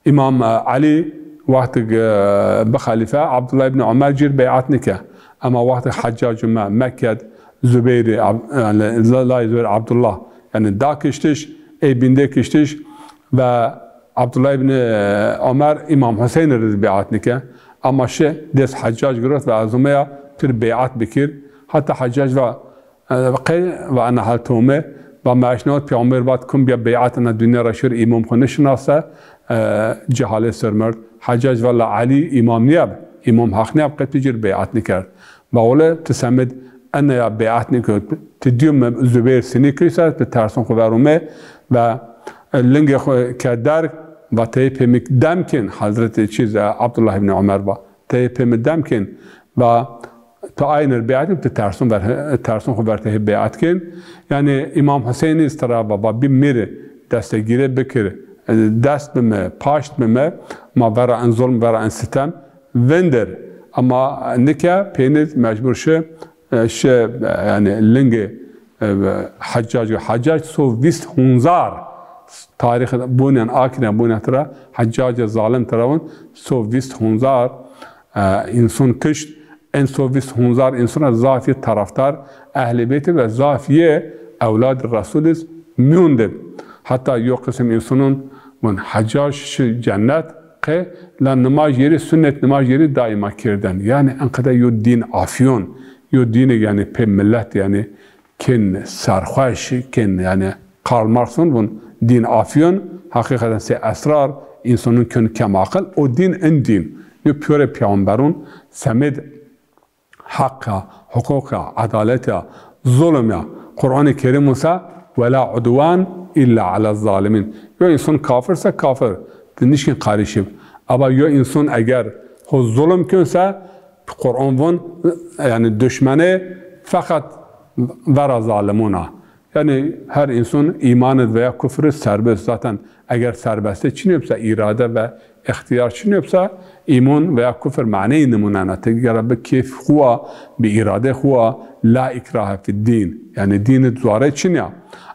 Îmam, e, Elî wextig, e, bi xelîfe, Abdullah îbn Omer cir beyat nike. Ema wextig Heccac ume Mekke d, Zubeyrî, Ab-, yanî, la-, layê Zubeyr Abdullah, yanî, da kiştiş, ey bîndê kiştiş ve Abdullah îbn, e, Omer Îmam Huseynî rê zî beyat nike. Ema şi dest Heccac girot ve ez umeya tu rê beyat bikir. Heta Heccac va, e, qey va ena hal tu ume, va mi eşnawit peyxamber vat kum bîya beyat ena dinya ra şir îmam xwu nişinase, e, cehalet ser merd. Heccac va la Elî îmam nîyab, îmam heq nîyab, qey tu cir beyat nîkerd. Va wele tu semed ena ya beyat nîkerd. Tu dîyo mi Zubeyr sinî kişt se, tu tersûn xwu ver ume ve, e, lingê xwu ke derg, va teyê pê mi dem kên, Hezretî çîz, e, Abdullah îbn Omer va. Teyê pê mi dem kên, va tu ayîn ir beyat kên, tu tersûn ver, tersûn xwu ver teyê beyat kên. Yanî Îmam Huseynî iz tira va, va bî mi rê destegîre bikir, dest bime, paşt bime, ma vera in zulm, vera in sitem vindir. Ema nike peynî mecbur şi, e, şi, e, yanî lingê, e, Heccac, Heccac so vîst hunzar tarîx bûnen akine bûne tira, Heccacê zalim tira vûn, so vîst hunzar, e, înson kişt, en so vîst hunzar înson ra zaf yê tarafdar Ehlî Beytî ve zaf yê ewladê Resûl iz mîyûn de. Heta yo qisim însonon vûn Heccac şi cennet qe la nimaj yerî, sunnet nimaj yerî daîma kerden. Yanî enqede yo dîn afîyon, yo dînê yanî pê milet yanî kên serxweş, kên, yanî Karl Marx vûn, vûn dîn afîyon, heqîqeten sey esrar, însonon kên kemaqil, o dîn in dîn. Yo pîyorê peyxamberûn, semed heq a, huquq a, edalet a, zulm a. Quranê Kerîm wisa, "Wela udwan îlla ala zalimîn." Yo înson kafir se kafir, ti nişkên qarîşib. Aba yo înson eger ho zulm kên se, Quran vûn, yanî duşmenê feqet vera zalimûn a. Yanî her înson îman id veya kufr id serbest. Zaten eger serbestî çinê bise, îrade ve îxtîyar çinê bise, îman veya kufr maneyî nimûnena. Ti gere bi keyf xwu a, bi îradê xwu a, la îkrahe fid dîn. Yanî dîn id zuare çinê ya.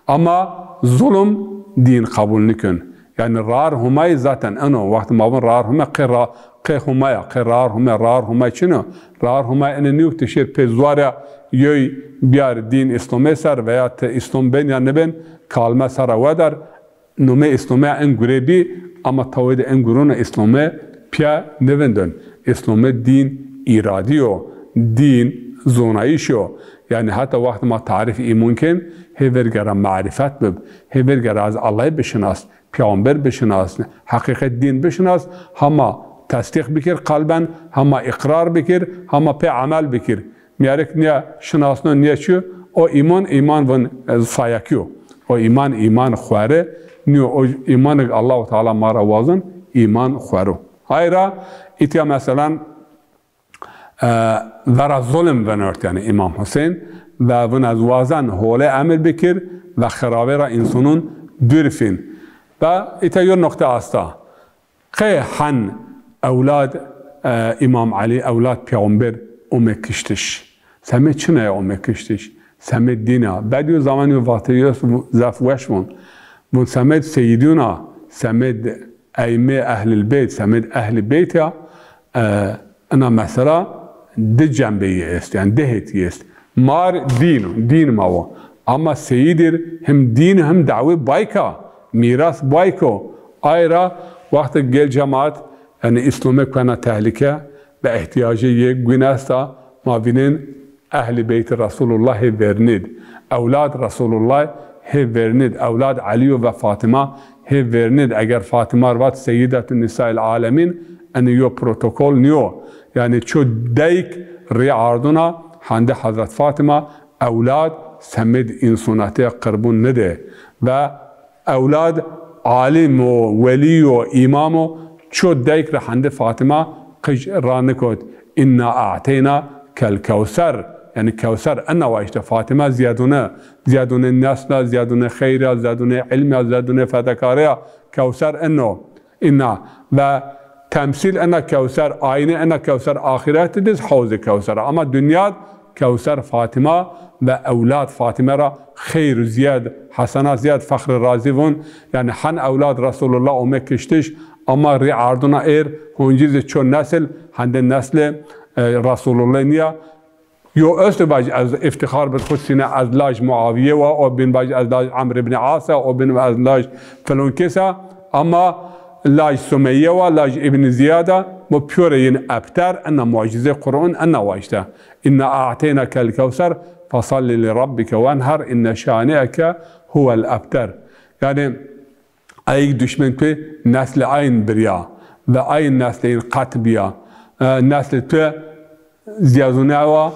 Ama zulm dîn qebul nikên. Yanî rar Humay zaten eno, wextê ma vûn rar Humay, qey ra-, qey Humay a, qey rar Humay, rar Humay çin o? Rar Humay ene nîyo ti şêr pê zuarê yoy biyar dîn Îslamê ser veya ti Îslam bên ya nibên, kalme sera wedar, nomê Îslamê en gure bî, ama tawê de en gurûna Îslamê pîya nivindin. Îslamê dîn îradî yo, dîn zonayîş yo. Yanî heta wextê ma tarîf îmûn kên, hê ver gera marîfet bib, hê ver gera ez Allahî bişinas. Peyxamber bişinas, heqîqet dîn bişinas, hema tesdîq bikir qalben, hema îqrar bikir, hema pê emel bikir. Mîyarik nîya şinasno nîya çi, o îman, îman vûn, e, sayekî yo. O îman, îman xweri nîyo, o îmanik Allahu Teala ma ra wazin, îman xwero. Ayra îtya meselan, e, vera zulm vinert, yanî Îmam Huseyn, ve vûn ez wazen holê emir bikir ve xirabê ra însonon dûr fîn. Ve îta yo noqte asta. Qey hen ewlad, e, Îmam Elî, ewlad peyxamber ome kiştiş? Semê çina ya ome kiştiş? Semê dîn a. Bedî yo zaman yo vatê yo zaf weş vûn. Vun semed seyîdûn a, semed eymê ehlil beyt, semed ehlî beyt ya, e, ina mesela di cenbeyî est, yanî di hetî est. Mar dîn o, dîn ma wo. Ama seyîd ir him dîn him dawê bayk a, mîras bayk o. Ay ra wextê gel cemaat, yanî Îslamê kuena tehlîke, bi îhtîyacê yê gwîn esta, ma vînên Ehlî beytê Resulullah hê vernî d. Ewlad Resulullah hê vernî d. Ewlad Elî yo ve Fatima hê vernî d. Eger Fatima r vat Seyyidetun Nisa'il Alemîn, enî yo protokol nîyo. Yanî ço deyk rî arduna hende Hezret Fatima, ewlad semêd însûnatîye qirbûn nidê. Ve ewlad alim o, welî yo, îmam o, ço deyk ra hende Fatima qij ra nikot. Înna a'teyna kel kewser. Yanî kewser enna wa îşte Fatima zîyadûne, zîyadûne nesla, zîyadûne xeyr a, zîyadûne îlm a, zîyadûne fedekarî ya. Kewser enno. Înna ve temsîl ena kewser, ayne ena kewser, axîret diz hewzê kewser. Ama dinya d kewser Fatima ve ewlad Fatime ra xeyr zîyad, hesenat zîyad, Fexrî Razî vun, yanî hen ewlad Resulullah ome kiştiş, ama rî arduna êr, huncî zî ço nesil, hende neslê, e, Resulullah nîya. Yo esto vaj ez îftîxar bid xwu sîne, ez laj Muawiye wa, o bin vaj ez laj Amr ibn As a, o bin ez laj filon kes a. Ama laj Sumeyye wa, laj Îbn Zîyad a, bu pîyore yin ebter, ena mucîzê Qur'an, ena wa îşte. Înna a'teyna kel kewser, fesalli li rabbike wenher, inne şani'eke huwel ebter. Yanî, ayîg duşmen tu neslê ayin birya ve ayin neslê yin qet biya. E, neslê tu zîyadûne wa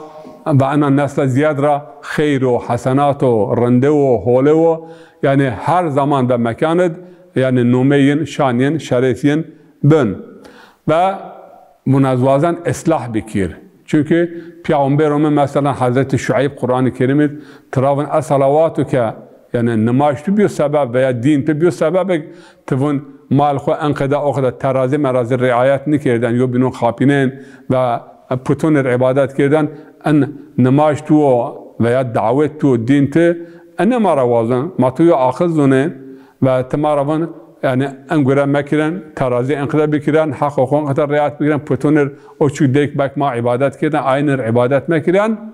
ve ena nesla zîyad ra xeyr o, hesenat o, rinde wo, hole wo. Yanî her zaman ve mekan id, yanî nomê yin, şan yin, şeref yin bin. Ve vun ez wazen islah bikir. Çunkî peyxamberê mi, mesela, Hezretî Şueyb Qur'anî Kerîm id tira vun, "Es-selawatuke", yanî nimaj tu biyo sebeb veya dîn tu biyo sebebek, tu vun mal xwu enqede o qede terazî merazî riayet nikirden, yo bînon xapînen ve puton ir îbadet kirden, en nimaj tu o veya dawet tu o, dîn tu, ene ma ra wazon, ma tu yo aqil zonên, ve ti ma ra vun, yanî, en gure mekiren, terazî enqede bikiren, heqo xo enqede riayet bikiren, putonir o çuk deyk bek ma îbadet kirden, aynir îbadet mekiren.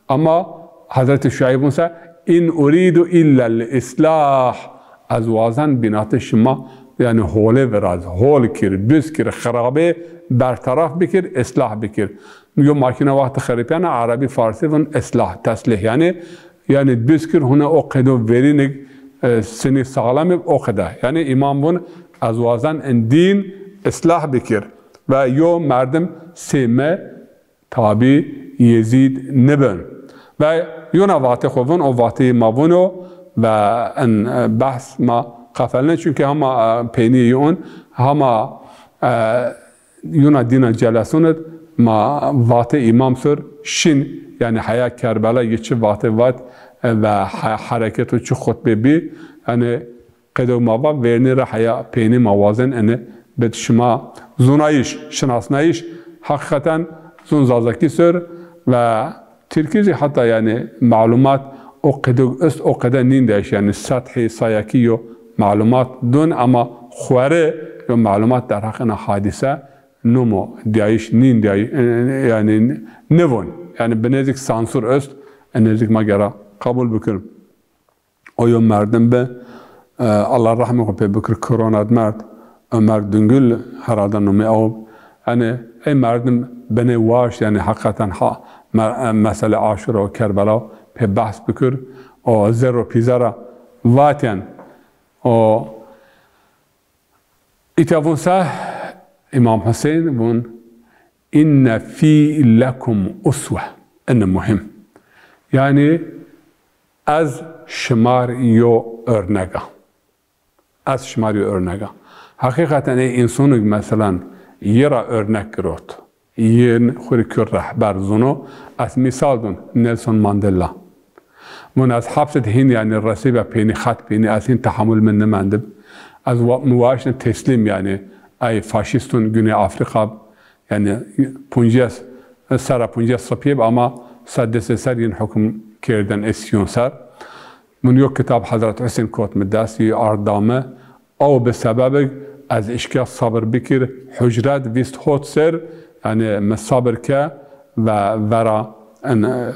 Ama Hezretî Şueyb vun se, "In uridu illa l-islah." Ez wazen bînatê şima, yanî, holê viraz, hol kir, biz kir, xirabê bertaraf bikir, islah bikir. Yo makîne wextî xeripyana, erebî farsî vun islah, teslih. Yanî, yanî düz kir, hune o qedo verînig, e, sinî sağlam ib o qede. Yanî îmam vun, ez wazen in dîn islah bikir. Ve yo merdim sê mi tabî Yezîd nibin. Ve yona vatê xwu vun, o vateyê ma vun o ve in, e, behs ma qefelne. Çunkî hema, e, peynîyê yi un, hema, e, Yuna dîna celesun id ma vatê îmam sur şin, yanî heya Kerbela yi çi vatê vat, e, ve he-, hereket û çi xutbe bî, yanî qedo ma va vernî ra heya peynî ma wazen ene bid şima zunayîş, şinasnayîş, heqîqeten zun zazakî sur ve Tirkî zî heta, yanî, malumat o qede est, o qede nîndayîş, yanî, sethî sayakî yo malumat dun, ama xweri yo malumat derheq ina hadîse numo diyayîş nîndayî-, e, yanî, nivun. Yanî, bi nêzik sansur est, e, nêzik ma gera qebul bikin. O yo merdim bi, e, Allah rehmê xo pê bikir, korona d merd. Ömer Dungul herhalde nomê ew. Yanî ey merdim binê waşt, yanî heqîqeten ha, me-, e, meselê Aşura û Kerbela pê behs bikir. O zerr û pîze ra vatên. O Îta vun se, Îmam Huseyîn vun, "Inne fî lekum uswe." Ene muhîm. Yanî, ez şima rî yo örnek a. Ez şima rî yo örnek a. Heqîqeten ey însonik, meselan, yi ra örnek girot. Yin xwu rê kir rehber zuno. Ez mîsal dun Nelson Mandela. Vun ez hepsê de hîn, yanî, resîbe peynî, xet peynî, ez hîn tehamul mi nimendib. Ez wa-, mi waştî teslîm, yanî, ey faşîstun Güney Afrika, yanî, puncîyes, sera puncîyes sipîyeb ama sedesê ser yin hukum kerdin ê sîyon ser. Min yo kitab Hezret Husên kot mi dest, yê ard da mi. Aw bi sebebig ez işkya sabir bikir, hucret vîst hot ser, yanî mi sabir ke ve vera in, e,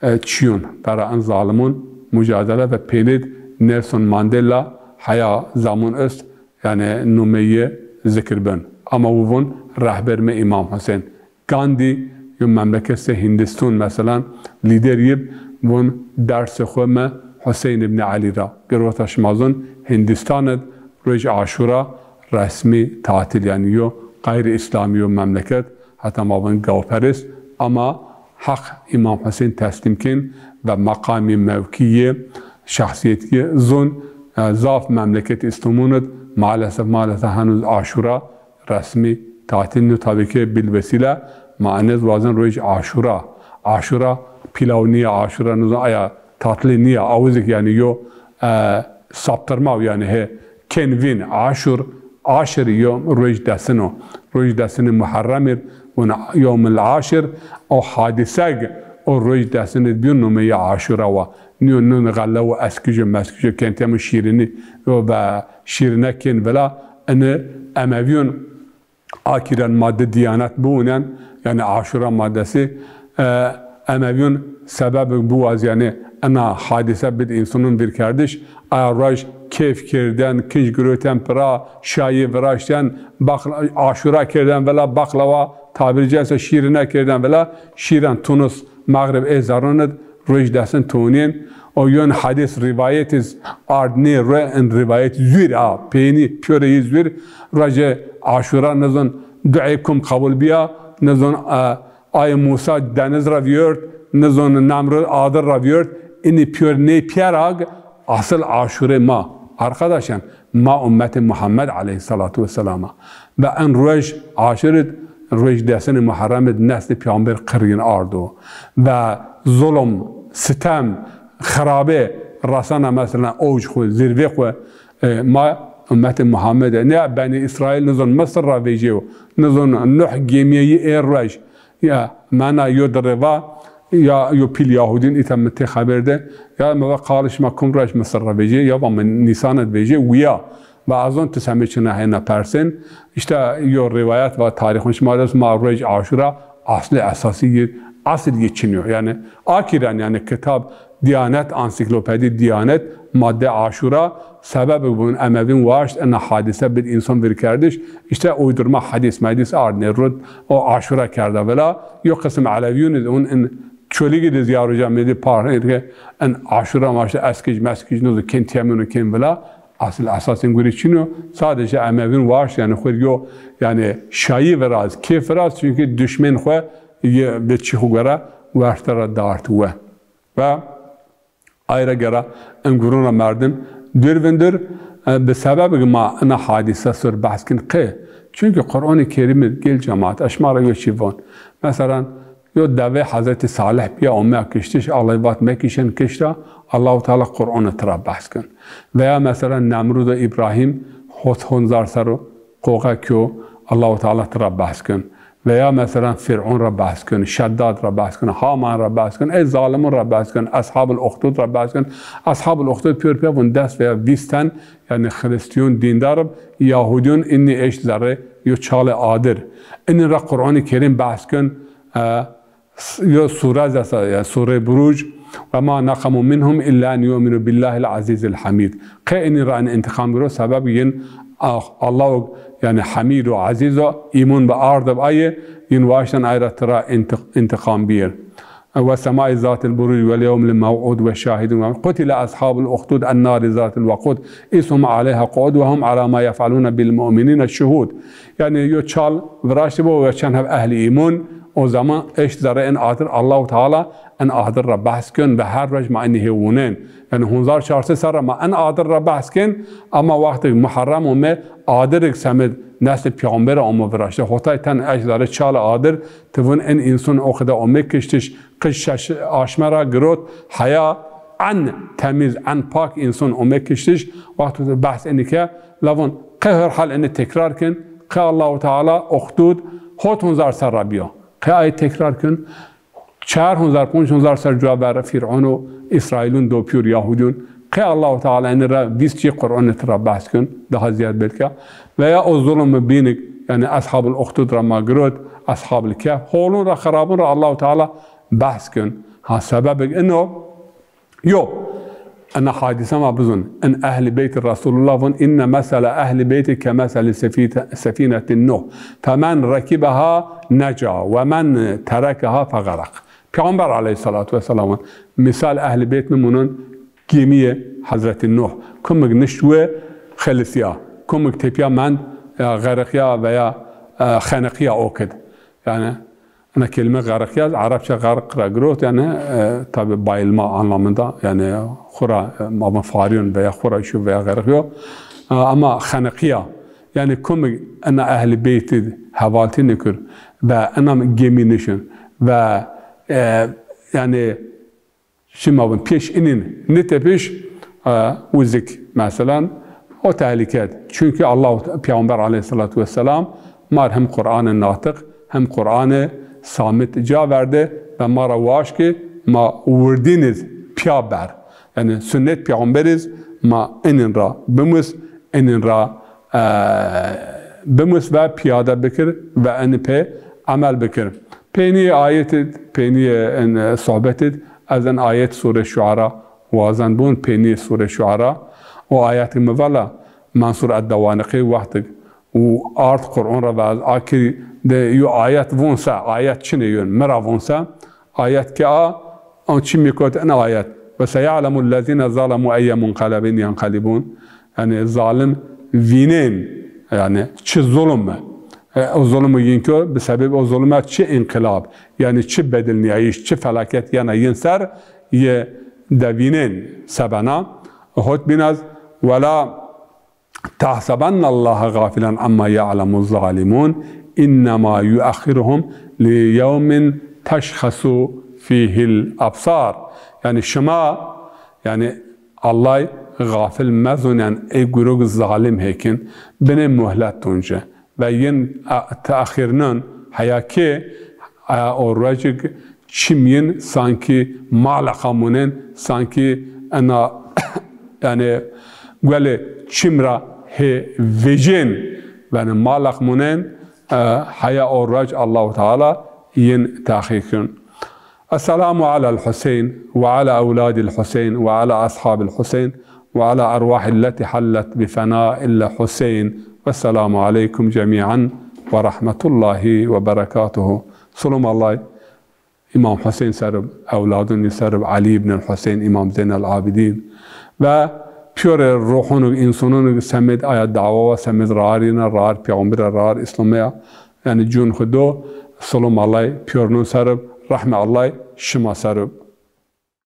e, çiyun, vera in zalimun mucadele ve pênid Nelson Mandela heya zamun est, yanî numeyê zikir bin. Ama wu vun rehber mi Îmam Husên. Gandî yo memleketê Hindiston, meselan, lîder yib, vun dersê xwu mi Huseyn îbnî Elî ra girota. Şima zun Hindistan id roj Aşura resmî tatil, yanî yo xeyrî îslamî yo memleket, heta ma vun gawperest, ama heq Îmam Huseyn teslîm kên ve meqamî, mewkîyê, şexsîyetî zun, e, zaf memleketê îslamûn id maalesef, maalesef henuz Aşura resmî tatil nîyo. Tabî ke bilvesîle ma enê zî wazên roj Aşura. Aşura pîlaw nîya, Aşura nizon aya tatilî nîya. Awizik yanî yo, e, saptirmaw yanî he kên vîn. Aşur, Aşir yo roj desin o. Roj desinî Muherrem ir, vun yewmil Aşir. O hadîseg o roj desin id bîyo, numeyê Aşura wa. Nîyo nun xelle û eskij û meskij û kên têm û şîrînî û ve şîrîne kên vila, ini Emevîyon akîren ma di diyanet biwunen, yanî Aşura ma desî, e, Emevîyon sebebig biwaz, yanî ina hadîse bid însanun vîrkerdiş, aya roj kêf kêrden, kinc girotên pira, şayî viraşten, baqla-, Aşura kêrden vila, baqlawa, tabîrî caîz se şîrîne kêrden vila, şîren Tunus, Mexrib ê zerrûn id roj desin tonîyên. O yon hedîs rîvayet iz ard nê ro, in rîvayet zûr a, peynî pîyorê yî zûr. Rojê Aşura nizon duê kum qebul bîya, nizon, e, ay Musa deniz ra vîyort, nizon Nemrud adir ra vîyort. Inî pîyor nê pîyer ag, asil Aşurê ma. Arkadaşan, ma ummetê Muhammed aleyhissalatu vesselam a. Ve en roj Aşur id, roj desinê Muharrem id neslê peyamber qirîn ardo. Ve zulm, sitem, xirabe resena mesela owc xwu, zirve xwu, e, ma ummetê Muhammed e. Ne Benî Îsraîl nizon Misir ra vejîyo, nizon Nuh gemîye yî ê roj. Ya, mena yo di rê va, ya yo pîl Yahudîn îta mi tê xeber de, ya mi va qalê şima kum roj Misir ra vejê, ya va mi Nîsan id vejê, wîya. Va ez zon ti semê çina hêna persên. Îşte yo rîwayet va tarîxun şima de ma roj Aşura aslê esasî yê, asil yê çinî yo. Yanî akîren, yanî kitab Diyanet, ansiklopedî Diyanet, madde Aşura, sebebig bun Emevîn waşt ina hadîse bid însan vîrkerdiş. Îşte uydurma hedîs medîs ard nê rud o Aşura kerda vila. Yo qisim Elewîyûn id un in Çolîgî de zî ya roja mêdî par ke in Aşura ma îşte eskij meskij nizo kên tîyemûn û kên vila. Asil esasên gurî çin o. Sadece Emevîn waşt yanî xwu yo yanî şayî viraz, kêf viraz, çunkî duşmên xwu yê bi çî xwu gore werte ra dart we. Ve ay ra gera in gurûn ra merdim dûr vindir. E, bi sebebig ma ina hadîse ser behs kin qe? Çunkî Qur'anê Kerîm id gel cemaat, ez şima ra yo çî von. Meselan, yo devê Hezretî Salih bîya ome kiştiş, Allay vat mekişên kişta, Allahu Teala Qur'an id tira behs kin. Veya meselan Nemrûd û Îbrahîm hot honzar ser o qoxe kîyo, Allahu Teala tira behs kin. Veya meselan Fîr'ûn ra behs kin, Şeddad ra behs kin, Haman ra behs kin, ey zalimûn ra behs kin, Eshabul Uxdud ra behs kin. Eshabul Uxdud pîyor pîya vun des veya vîst ten, yanî Xirîstîyûn dîndar ib, Yahudîyûn inî eşt zerrê yo çalê adir. Inî ra Qur'anê Kerîm behs kin, e, s-, yo sure zesa, yanî Sure Buruc, "Ve ma naqemu minhum illa en yu'minu billahil azizil hamid." Qe inî ra in întiqam giro, sebeb yin, ah, Allahu, yanî Hamîd û Ezîz o, îmûn bi ard ib aye, yin waşten ay ra tira întiq-, întiqam bîyir. "Ve semai zatil buruc vel yewmil mew'ud ve şahidun ve qutile ashabul uxdud ennari zatil vequd iz hum aleyha qu'ud ve hum ala ma yef'alune bil mu'minine şuhud." Yanî yo çal viraştibo ve çend heb ehlî îmûn, o zaman eşt zerrê in adir Allahu Teala in adir ra behs kin ve her roj ma inî hê wunên. Yanî honzar çar sey serre ma in adir ra behs kin, ama wextêk Muharrem ome, adirik semid neslê peyamber ome viraşte. Hotay ten eşt zerrê çal adir, ti vun in însun o qide ome kiştiş, qij şeş aşme ra girot, heya en temîz, en pak însun ome kiştiş. Wexto behs inî ke, la vun qe her hal inî tekrar kin, qe Allahu Teala Uxdud hot honzar serre bîyo. Qe ay tekrar kin, çar honzar, ponc honzar ser cuwa ver Fîr'ûn û Îsraîlûn, dopîyor Yahudîyûn, Qey Allahu Teala enî ra vîst cî Qur'anî tira behs kên, daha zîyad belka. Veya o zulmî bînik, yanî Eshabul Uxdud ra ma girot, Eshabul Kehf, holun ra, xirabun ra Allahu Teala behs kên. Ha, sebebik ino yo. Ena hadîse ma bizun. In Ehlî Beytî Resulullah vun, inne mesele Ehlî Beyti ke meseli sefîte-, sefîneti Nuh. Femen rekibeha neca ve men terekeha fegerek. Peyxamber aleyhissalatu vesselam vun, mîsal Ehlî Beyt mi munun gemîyê Hezretî Nuh. Kumik nişt we xelisîya. Kumik tepîya mend, e, xeriqîya veya, e, xeniqîya o kid. Yanî, ena kelîme xeriqîya, Erebçe xerq ra girot, yanî, e, tabî bayılma anlamında, yanî xwu ra, e, ma vun farîyon veya xwu ra şo veya xeriqîyo. E, ama xeniqîya, yanî kumik ena Ehlî Beytî hevaltî nikir ve ena gemî nişin ve, e, yanî, çi ma vun, pêş inîn nitepîş, e, uzik, meselan, o tehlîket. Çunkî Allah, Peyxamber aleyhissalatu vesselam mar hem Qur'anê natiq hem Qur'anê samit ca verde ve ma ra waşt ki ma wirdîniz pîya ber. Yanî sunnet Peyxamberiz ma inîn ra bimus, inîn ra, e, bimus ve pîyade bikir ve inî pê emel bikir. Peynî ayet id, peynî, e, sohbet id, ez in ayet Sûre Şuara wazen bun, peynî Sûre Şuara. O ayet mi vala Mansur Eddewaniqî wextik û ard Qur'an ra ve ez akir de yo ayet vun se, ayet çinê yon, mi ra vun se, ayet ke a, an çimî kot in ayet. Ve seya'lemul lezîne zalemu eyye munqelebin yenqelibun. Yanî zalim vînên, yanî çi zulm e. E, o zulmî yin kî bi sebeb o zulme çi înqilab, yanî çi bedilnîyayîş, çi felaket yena yin ser, yi de vînên sebena. Hot bîn ez, wela tahsebennallahe gafilen amma ya'lemuz zalimun, innema yu'exxiruhum li yewmin teşxesu fîhil absar. Yanî şima, yanî Allay gafil mezun, yanî ey gurug zalim hêkin, binê muhlet dun ci. Ve yin, e, teaxîrnun, heya ki, e, o ruecik çim yin sankî maleqa munên, sankî ena, yanî guelê çim ra hê vecên, yanî maleq munên, e, heya o ruec Allahu Teala yin teaxîr kün. Esselamu alel Huseyn ve ala ewladil Huseyn ve ala ashabil Huseyn ve ala erwahilleti hallet bi fena'il Huseyn. Vesselamu aleykum cemî'en ve rahmetullahi ve berekatuhu. Sulum Allay Îmam Huseyn ser ib, ewladunî ser ib, Elî îbnil Huseyn, Îmam Zeynel Abidîn ve pîyorê ruhunû, însanûnû semêd aya dawa wa, semêd raarîna, raar peyxamberî, raar îslamî ya, yanî cûn xwu do, sulum Allay pîyornûn ser ib, rehmê Allay şima ser ib.